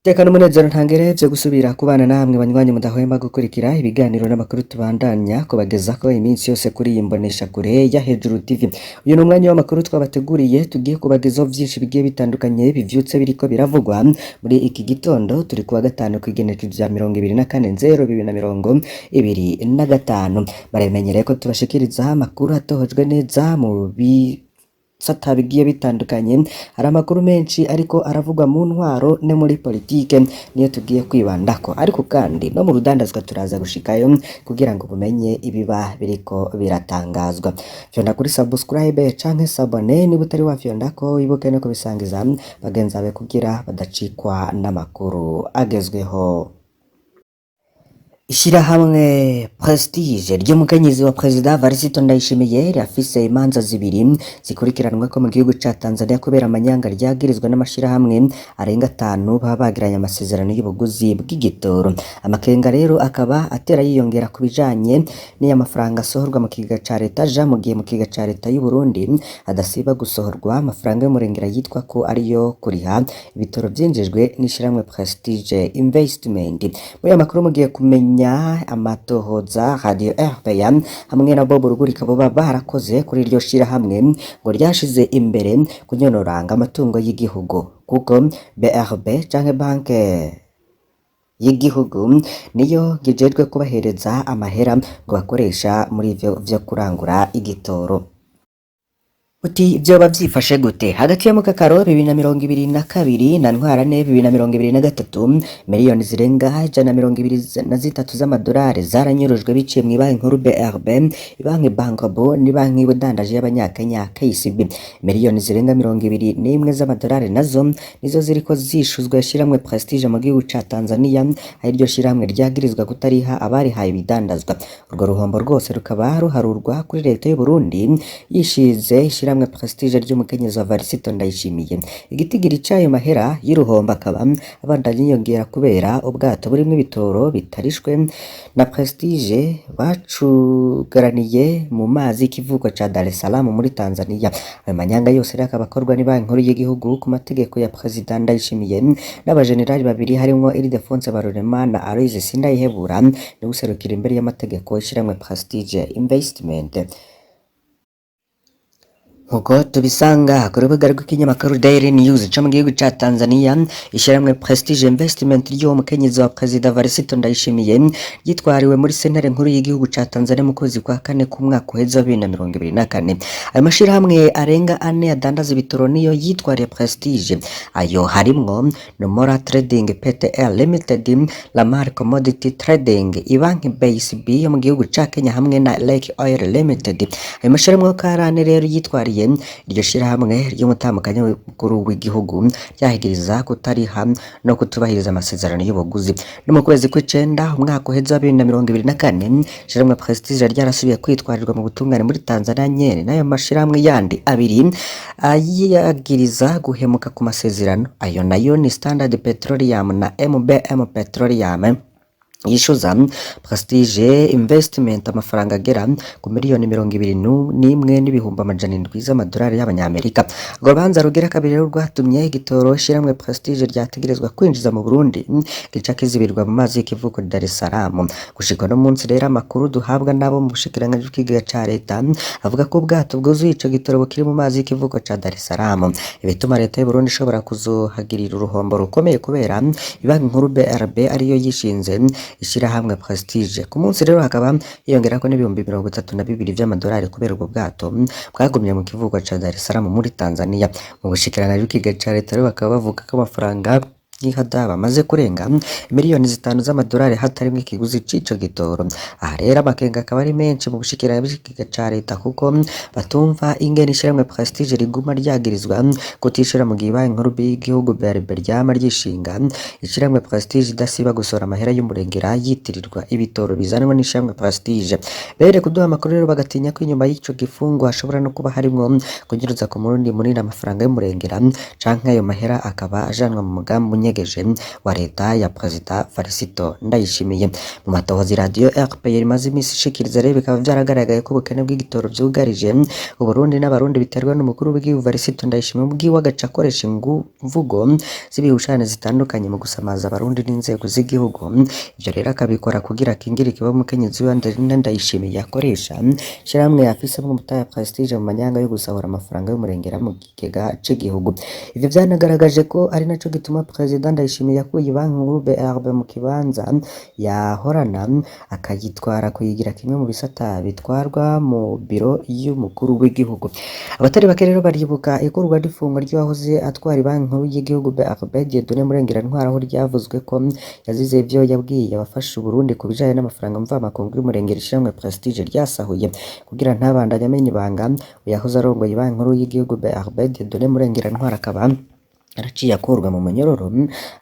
Iteka n'umunezero ntangere vyo gusubira kubana namwe banywanyi mudahwema gukurikira ibiganiro n'amakuru tubandanya kubagezako iminsi yose kuri iyi mboneshakure ya Hejuru TV. Uyu ni umwanya w'amakuru twabateguriye, tugiye kubagezaho vyinshi bigiye bitandukanye bivyutse biriko biravugwa muri iki gitondo. Turi kuwa gatanu kw'igenekerezo rya 24.0.2025. Baramenyereye ko tubashikiriza amakuru atohojwe neza mu bisata bigiye bitandukanye. Hari amakuru menshi ariko aravugwa mu ntwaro no muri politike, niyo tugiye kwibandako, ariko kandi no mu rudandazwa turaza gushikayo kugira ngo bumenye ibiba biriko biratangazwa. Fyonda kuri subscribe canke s'abonner niba utari wafyondako, wibuke no kubisangiza bagenzi bawe kugira badacikwa n'amakuru agezweho. Ishirahamwe Prestige ry'umukenyezi wa Perezida Varisito Ndayishimiye rirafise imanza zibiri zikurikiranwako mu gihugu ca Tanzania kubera amanyanga ryagirizwa n'amashirahamwe arenga atanu baba bagiranye amasezerano y'ubuguzi bw'igitoro. Amakenga rero akaba atera yiyongera ku bijanye n'iy'amafaranga asohorwa mu kigega ca leta aja mu gihe mu kigega ca leta y'u Burundi adasiba gusohorwa amafaranga y'umurengera yitwa ko ariyo kuriha ibitoro vyinjijwe n'ishirahamwe Prestige Investment. Muri aya makuru mugiye kumenya amatohoza Radio RPA hamwe na Bob Rugurika boba barakoze kuri iryo shirahamwe ngo ryashize imbere kunyonoranga amatungo y'igihugu, kuko BRB canke banke y'igihugu niyo gijejwe kubahereza amahera ngo bakoresha muri ivyo vyo kurangura igitoro. Uti vyoba vyifashe gute? Hagati ya Mukakaro 2022 na Ntwarante 2023, miliyoni zirenga 123 z'amadolari zaranyurujwe biciye mw'ibanki nkuru BRB, ibanki Bankobo n'ibanki y'ubudandaji y'abanyakenya KCB. Miliyoni zirenga 21 z'amadolari nazo nizo ziriko zishuzwa ishiramwe Prestige mu gihugu ca Tanzania, aho iryo shirahamwe ryagirizwa kutariha abarihaye ibidandazwa. Urwo ruhombo rwose rukaba ruharurwa kuri leta y'u Burundi yishize ishirahamwe Prestige ry'umukenyezi wa Varisito Ndayishimiye. Igitigiri c'ayo mahera y'uruhombo akaba abandanya yiyongera kubera ubwato burimwo ibitoro bitarishwe na Prestige bacugaraniye mu mazi y'ikivuko ca Dar es Salaam muri Tanzania. Ayo manyanga yose rero akaba akorwa n'ibanki nkuru y'igihugu ku mategeko ya Perezida Ndayishimiye n'abajenerali babiri harimwo Ildefonse Barorema na Aloys Sindayihebura, niwe userukira imbere y'amategeko ishirahamwe Prestige Investment. Nkuko tubisanga ku rubuga rw'ikinyamakuru Daily News co mu gihugu ca Tanzania, ishirahamwe Prestige Investment ry'uwo mukenyezi wa Perezida Varisito Ndayishimiye ryitwariwe muri sentare nkuru y'igihugu ca Tanzania mu kwezi kwa kane k'umwaka uheze wa 2024. Ayo mashirahamwe arenga ane adandaza ibitoro niyo yitwariye Prestige. Ayo harimwo Nomora Trading PTL Limited, Lamar Commodity Trading, ibanki BCB yo mu gihugu ca Kenya hamwe na Lake Oil Limited. Ayo mashirahamwe uko ari ane rero yitwariye iryo shirahamwe ry'umutamukanyi mukuru w'igihugu ryahigiriza kutariha no kutubahiriza amasezerano y'ubuguzi. No mu kwezi kw'icenda umwaka uheze wa 2024, ishirahamwe Prestige ryarasubiye kwitwarirwa mu butungane muri Tanzania nyene n'ayo mashirahamwe yandi abiri ayagiriza guhemuka ku masezerano. Ayo nayo ni Standard Petroleum na MBM Petroleum, yishuza Prestige Investment amafaranga agera ku miliyoni 21,700,000 z'amadolari y'abanyamerika. Urwo rubanza rugira kabiri rero rwatumye igitoro ishiramwe Prestige ryategerezwa kwinjiza mu Burundi gica kizibirwa mu mazi y'ikivuko Dar es Salaam. Gushika no munsi rero, amakuru duhabwa nabo mu bushikiranganji bw'ikigega ca leta avuga ko ubwato bwuzuye ico gitoro bukiri mu mazi y'ikivuko ca Dar es Salaam, ibituma leta y'u Burundi ishobora kuzohagirira uruhombo rukomeye kubera ibanki nkuru BRB ariyo yishinze ishirahamwe Prestige. Ku munsi rero hakaba hiyongerako n'ibihumbi 32 vy'amadolari kubera ubwo bwato bwagumye mu kivuko ca Dar es Salaam muri Tanzania. Mu bushikiranganji bw'ikigega ca leta rero bakaba bavuga ko amafaranga y'ihadabu amaze kurenga miliyoni 5 z'amadolari hatarimwo ikiguzi c'ico gitoro. Aha rero amakenga akaba ari menshi mu bushikiranganji bw'ikigega ca leta, kuko batumva ingene ishirahamwe Prestige riguma ryagirizwa kutishura mu gihe ibanki nkuru y'igihugu BRB ryama ryishinga ishirahamwe Prestige idasiba gusohora amahera y'umurengera yitirirwa ibitoro bizanwa n'ishirahamwe Prestige. Bere kuduha amakuru rero bagatinya ko inyuma y'ico gifungo hashobora no kuba harimwo kunyuruza ku murundi munini amafaranga y'umurengera, canke ayo mahera akaba ajanwa mu mugambi unyegeje. winyegeje wa leta ya Perezida Varisito Ndayishimiye. Mu matohoza iradiyo RPA imaze imisi ishikiriza rero, bikaba vyaragaragaye ko ubukene bw'igitoro vyugarije Uburundi n'Abarundi biterwa n'umukuru w'igihugu Varisito Ndayishimiye, ubwiwe agaca akoresha imvugo z'ibihushane zitandukanye mu gusamaza Abarundi n'inzego z'igihugu. Ivyo rero akabikora kugira akingire ikiba umukenyezi wiwe Angelina Ndayishimiye akoresha ishirahamwe afisemwo umutahe Prestige mu manyanga yo gusahura amafaranga y'umurengera mu kigega c'igihugu. Ivyo vyanagaragaje ko ari naco gituma Perezida Ndayishimiye yakuye Banki Nkuru BRB mu kibanza yahorana, akayitwara kuyigira kimwe mu bisata bitwarwa mu biro y'umukuru w'igihugu. Abatari bake rero baribuka ikurwa n'ifungwa ry'uwahoze atwara Banki Nkuru y'igihugu BRB, Dieudonné Murengera-Ntwari, aho ryavuzwe ko yazize ivyo yabwiye abafasha Uburundi ku bijanye n'amafaranga mvamakungu y'umurengera ishirahamwe Prestige ryasahuye. Kugira ntabandanye amenya ibanga, uyahoze arongoye Banki Nkuru y'igihugu BRB, Dieudonné Murengera-Ntwari, akaba araciye akurwa mu munyororo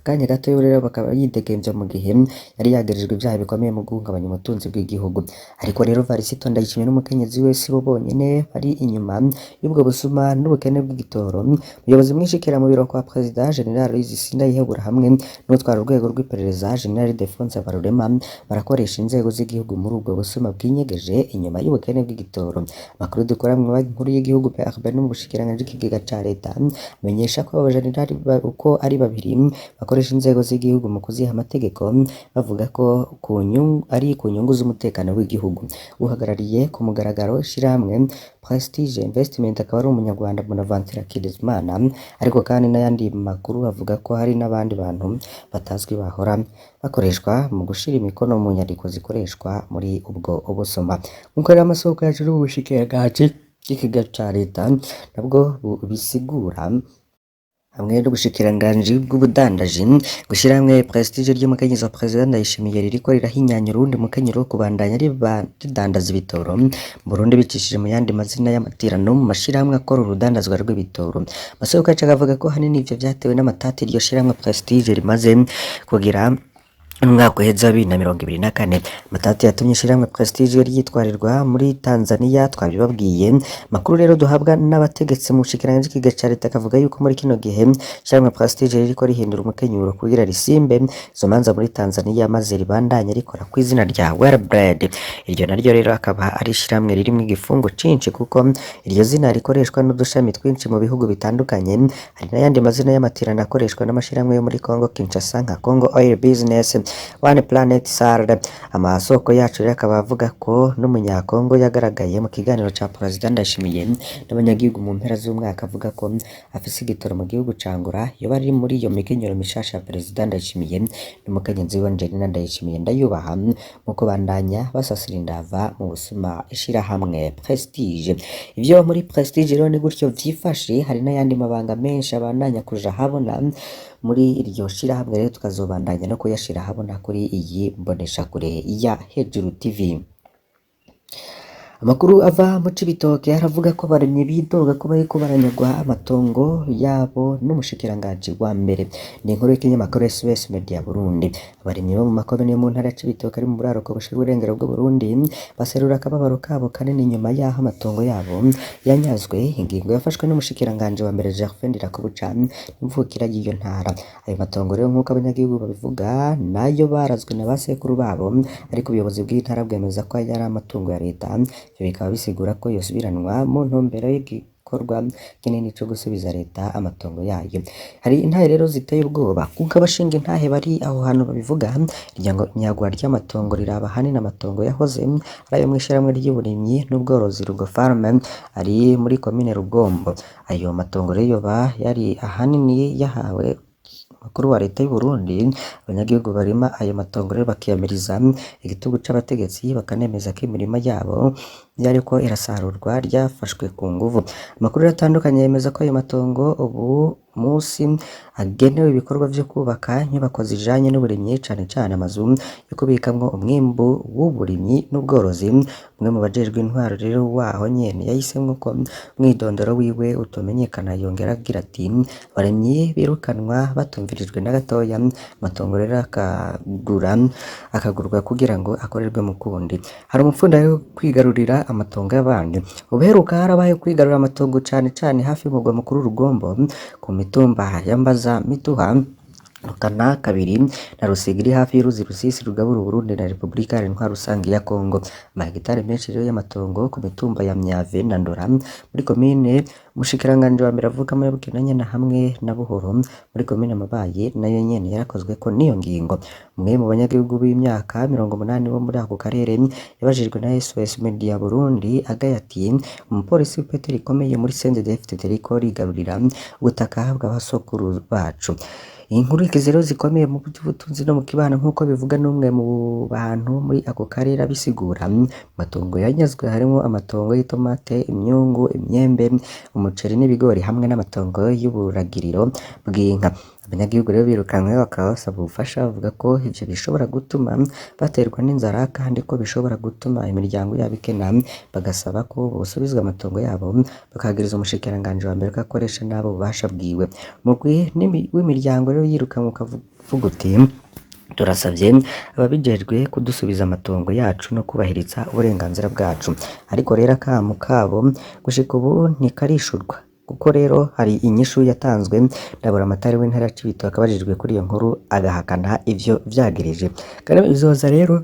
akanya gato rero, bakaba yidegemvya mu gihe yari yagirijwe ivyaha bikomeye mu guhungabanya ubutunzi bw'igihugu. Ariko rero Varisito Ndayishimiye n'umukenyezi we sibo bonyene bari inyuma y'ubwo busuma n'ubukene bw'igitoro. Umuyobozi mwishikira mu biro kwa Perezida, General Aloys Sindayihebura, hamwe n'utwara urwego rw'iperereza, General Ildephonse Habarurema, barakoresha inzego z'igihugu muri ubwo busuma bwinyegeje inyuma y'ubukene bw'igitoro. Amakuru dukura mu Banki Nkuru y'igihugu BRB no mu bushikiranganji bw'ikigega ca leta amenyesha ko abo bajenerali uko ari babiri bakoresha inzego z'igihugu mu kuziha amategeko, bavuga ko ku nyungu, ari ku nyungu z'umutekano w'igihugu. Uhagarariye ku mugaragaro ishirahamwe Prestige Investment akaba ari umunyarwanda Bonaventure Hakizimana. Ariko kandi n'ayandi makuru avuga ko hari n'abandi bantu batazwi bahora bakoreshwa mu gushira imikono mu nyandiko zikoreshwa muri ubwo busuma. Nk'uko rero amasoko yacu no mu bushikiranganji bw'ikigega ca leta nabwo bisigura, hamwe n'ubushikiranganji bw'ubudandaji, gushirahamwe Prestige ry'umukenyezi wa Perezida Ndayishimiye ririko rirahinyanya urundi mukenyero wo kubandanya ridandaza ibitoro mu Burundi bicishije mu yandi mazina y'amatirano mu mashirahamwe akora urudandazwa rw'ibitoro. Amasoko yacu akavuga ko hanini ivyo vyatewe n'amatati iryo shirahamwe Prestige rimaze kugira umwaka uheze wa 2024. Amatati yatumye ishirahamwe Prestige ryitwarirwa muri Tanzania, twabibabwiye. Makuru rero duhabwa n'abategetsi mu bushikiranganji bw'ikigega ca leta akavuga yuko muri kino gihe ishirahamwe Prestige ririko rihindura umukenyuro kugira risimbe izo manza muri Tanzania, maze ribandanye rikora kw'izina rya Wellbred. Iryo naryo rero akaba ari ishirahamwe ririmwo igifungo cinshi, kuko iryo zina rikoreshwa n'udushami twinshi mu bihugu bitandukanye. Hari n'ayandi mazina y'amatirano akoreshwa n'amashirahamwe yo muri Congo Kinshasa nka Congo Oil Business, One Planet SAR. Amasoko yacu rero akaba avuga ko n'umunyakongo yagaragaye mu kiganiro ca Perezida Ndayishimiye n'abanyagihugu mu mpera z'umwaka avuga ko afise igitoro mu gihugu ca Angola yoba ari muri iyo mikenyero mishasha ya Perezida Ndayishimiye n'umukenyezi wiwe Angelina Ndayishimiye Ndayubaha, mu kubandanya basasira indava mu busuma ishirahamwe Prestige. Ivyo muri Prestige rero ni gutyo vyifashe. Hari n'ayandi mabanga menshi abandanya kuja habona muri iryo shirahamwe, rero tukazobandanya no kuyashira habona kuri iyi mboneshakure ya Hejuru TV. Amakuru ava mu Cibitoke aravuga ko abarimyi bidoga ko bariko baranyagwa amatongo yabo n'umushikiranganji wa mbere. Ni inkuru y'ikinyamakuru SOS Media Burundi. Abarimyi bo mu makomine yo mu ntara ya Cibitoke ari mu buraruko bushira uburengero bw'Uburundi baserura akababaro kabo kanini nyuma y'aho amatongo yabo yanyazwe, ingingo yafashwe n'umushikiranganji wa mbere Gervais Ndirakobuca, imvukira y'iyo ntara. Ayo matongo rero, nk'uko abanyagihugu babivuga, nayo barazwe na ba sekuru babo, ariko ubuyobozi bw'intara bwemeza ko yari amatungo ya leta. Ivyo bikaba bisigura ko yosubiranwa mu ntumbero y'igikorwa kinini co gusubiza leta amatongo yayo. Hari intahe rero ziteye ubwoba, kuko abashinga intahe bari aho hantu babivuga. Iryo nyagwa ry'amatongo riraba ahanini amatongo yahoze ari ayo mw'ishirahamwe ry'uburimyi n'ubworozi Rugo Farm ari muri komine Rugombo. Ayo matongo rero yoba yari ahanini yahawe mukuru wa leta y'u Burundi. Abanyagihugu barima ayo matongo rero bakiyamiriza igitugu c'abategetsi, bakanemeza ko imirima yabo yariko irasarurwa ryafashwe ku nguvu. Amakuru rero atandukanye yemeza ko ayo matongo ubu musi agenewe ibikorwa vyo kubaka inyubako zijanye n'uburimyi, cane cane amazu yo kubikamwo umwimbu w'uburimyi n'ubworozi. Umwe mu bajejwe intwaro rero waho nyene yahisemwo ko umwidondoro wiwe utomenyekana, yongera agira ati: "Abarimyi birukanwa batumvirijwe na gatoya, amatongo rero akagurwa kugira ngo akorerwe mu kundi." Hari umupfunda wo kwigarurira amatongo y'abandi. Ubuheruka harabaye kwigarurira amatongo cane cane hafi y'umugwa mukuru Rugombo, ku mitumba ya Mbaza, Mituha. Rukana kabiri na Rusiga iri hafi y'uruzi Rusisi rugabura Uburundi na Repubulika Iharanira Intwaro Rusangi ya Kongo. Amahegitari menshi rero y'amatongo ku mitumba ya Myave na Ndora muri komine umushikiranganji wa mbere avukamo ya Bukinanyana hamwe na Buhoro muri komine Mabayi nayo nyene yarakozweko n'iyo ngingo. Umwe mu banyagihugu b'imyaka 80 bo muri ako karere yabajijwe na SOS Media Burundi agaya ati umupolisi w'ipete rikomeye muri CNDD-FDD riko rigarurira ubutaka bw'abasokuru bacu. Inkurikizi rero zikomeye mu by'ubutunzi no mu kibano nk'uko bivuga n'umwe mu bantu muri ako karere abisigura. Amatongo yanyazwe harimo amatongo y'itomate, imyungu, imyembe, umuceri n'ibigori hamwe n'amatongo y'uburagiriro bw'inka. Abanyagihugu rero birukanwe bakaba basaba ubufasha bavuga ko ivyo bishobora gutuma baterwa n'inzara kandi ko bishobora gutuma imiryango yabo ikena, bagasaba ko bosubizwa amatongo yabo bakagiriza umushikiranganji wa mbere ko akoresha nabi ububasha bwiwe. Umugwi w'imiryango rero yirukanwe ukavuga uti turasavye ababijejwe kudusubiza amatongo yacu no kubahiriza uburenganzira bwacu. Ariko rero akamo kabo gushika ubu ntikarishurwa kuko rero hari inyishu yatanzwe na Buramatari w'intara ya Cibitoke abajijwe kuri iyo nkuru agahakana ivyo vyagirije. Kandi bizoza rero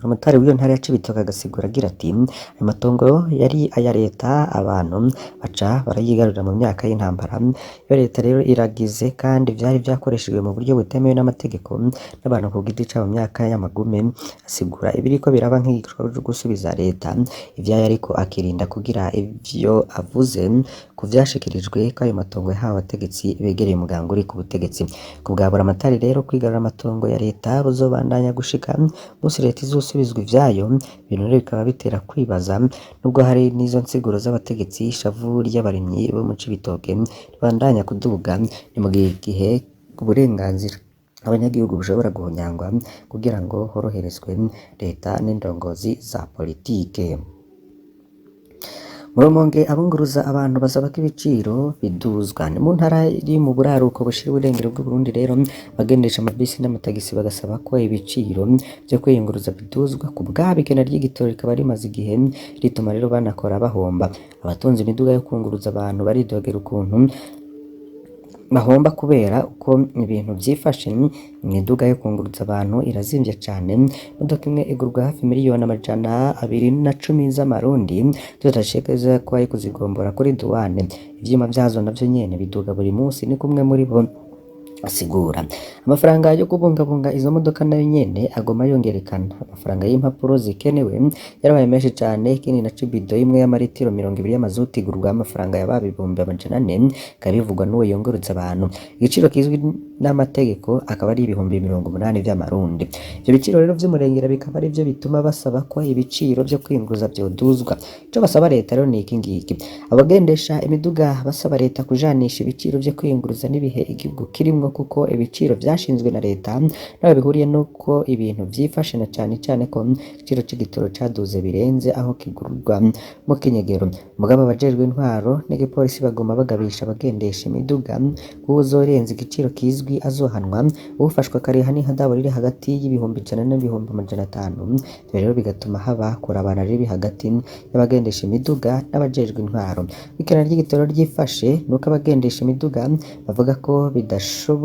Buramatari w'iyo ntara ya Cibitoke agasigura agira ati ayo matongo yari aya leta abantu baca barayigarurira mu myaka y'intambara. Iyo leta rero iragize kandi vyari vyakoreshejwe mu buryo butemewe n'amategeko n'abantu ku giti cabo mu myaka y'amagume. Asigura ibiriko biraba nk'igikorwa co gusubiza leta ivyayo ariko akirinda kugira ivyo avuze ku vyashikirijwe ko ayo matongo yahawe abategetsi begereye umuganga uri ku butegetsi. Ku bwa Buramatari rero kwigarurira amatongo ya leta buzobandanya gushika umunsi leta izosubizwa ivyayo. Ibintu rero bikaba bitera kwibaza nubwo hari n'izo nsiguro z'abategetsi ishavu ry'abarimyi bo mu Cibitoke ribandanya kuduga. Ni mu gihe uburenganzira abanyagihugu bushobora guhonyangwa kugira ngo horoherezwe leta n'indongozi za politike. Mu Rumonge abunguruza abantu basaba ko ibiciro biduzwa. Ni mu ntara iri mu buraruko bushira uburengero bw'Uburundi rero abagendesha amabisi n'amatagisi bagasaba ko ibiciro vyo kwiyunguruza biduzwa ku bwabo ikena ry'igitoro rikaba rimaze igihe rituma rero banakora bahomba. Abatunze imiduga yo kunguruza abantu baridogera ukuntu bahomba kubera uko ibintu vyifashe. Imiduga yo kunguruza abantu irazimvye cane, imodoka imwe igurwa hafi 210,000,000 z'amarundi tudashikiriza ko ari kuzigombora kuri duwane. Ivyuma vyazo navyo nyene biduga buri munsi, ni kumwe muri bo asigura. Amafaranga yo kubungabunga izo modoka nayo nyene agoma yongerekana. Amafaranga y'impapuro zikenewe yarabaye menshi cane. Ikindi naco ibido imwe y'amaritiro 20 y'amazuti igurwa amafaranga yababa 400,000, bikaba bivugwa n'uwo yungurutsa abantu. Igiciro kizwi n'amategeko akaba ari 80,000 vy'amarundi. Ivyo biciro rero vy'umurengera bikaba arivyo bituma basaba ko ibiciro vyo kwiyunguruza vyoduzwa. Ico basaba leta rero ni iki ngiki: abagendesha imiduga basaba leta kujanisha ibiciro vyo kwiyunguruza n'ibihe igihugu kirimwo, kuko ibiciro vyashinzwe na leta naho bihuriye nuko ibintu vyifashe, na cane cane ko igiciro c'igitoro caduze birenze aho kigurwa mu kinyegero. Mugabo abajejwe intwaro n'igipolisi baguma bagabisha abagendesha imiduga ko uwuzorenza igiciro kizwi azohanwa, uwufashwe akariha n'ihadabu riri hagati y'100,000 n'500,000. Ivyo rero bigatuma haba kurabana ribi hagati y'abagendesha imiduga n'abajejwe intwaro. Ikena ry'igitoro ryifashe nuko abagendesha imiduga bavuga ko bidashoboka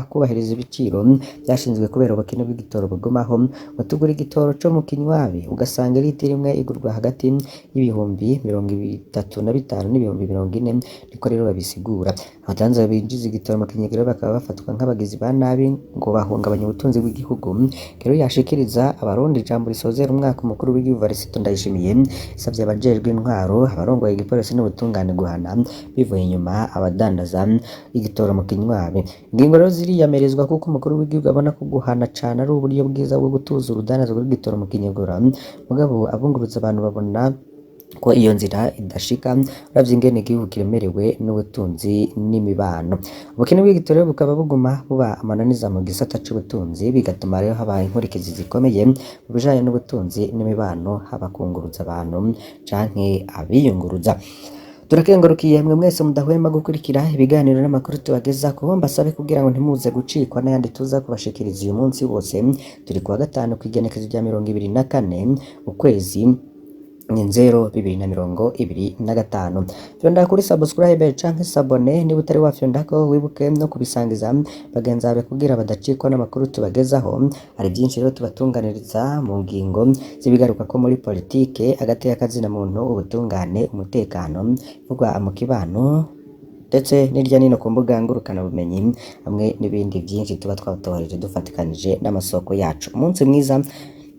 kubahiriza ibiciro vyashinzwe kubera ubukene bw'igitoro bugumaho. Utugura igitoro co mu kinywabi ugasanga litiro imwe igurwa hagati y'35,000 n'40,000, niko rero babisigura. Abadandaza binjiza igitoro mu kinyegero bakaba bafatwa nk'abagizi ba nabi ngo bahungabanya ubutunzi bw'igihugu. Rero yashikiriza abarundi ijambo risozera umwaka, umukuru w'igihugu Varisito Ndayishimiye yasavye abajejwe intwaro, abarongoye igipolisi n'ubutungane guhana bivuye inyuma abadandaza igitoro mu kinywabi. Ingingo rero ziriyamirizwa kuko umukuru w'igihugu abona ko guhana cane ari uburyo bwiza bwo gutuza urudandazwa rw'igitoro mu kinyegera. Mugabo abunguruza abantu babona ko iyo nzira idashika uravye ingene igihugu kiremerewe n'ubutunzi n'imibano. Ubukene bw'igitoro bukaba buguma buba amananiza mu gisata c'ubutunzi, bigatuma rero haba inkurikizi zikomeye mu bijanye n'ubutunzi n'imibano, haba kunguruza abantu canke abiyunguruza. Turakengurukiye mwe mwese mudahwema gukurikira ibiganiro n'amakuru tubagezako. Mbasabe kugira ngo ntimuze gucikwa n'ayandi tuza kubashikiriza uyu munsi wose. Turi kuwa gatanu kw'igenekerezo rya 24 ukwezi Ni 0 2025. Fyonda kuri subscribe canke s'abonner niba utari wafyondako, wibuke no kubisangiza bagenzi bawe kugira badacikwa n'amakuru tubagezaho. Hari byinshi rero tubatunganiriza mu ngingo z'ibigaruka ko muri politike, agateka kazina muntu, ubutungane, umutekano, ivugwa mu kibano ndetse n'irya nino ku mbuga ngurukanabumenyi, hamwe n'ibindi byinshi tuba twatohereje dufatikanije n'amasoko yacu. Umunsi mwiza,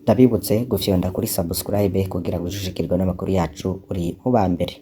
ndabibutse gufyonda kuri subscribe kugira ngo ushishikirwe n'amakuru yacu uri mu ba mbere.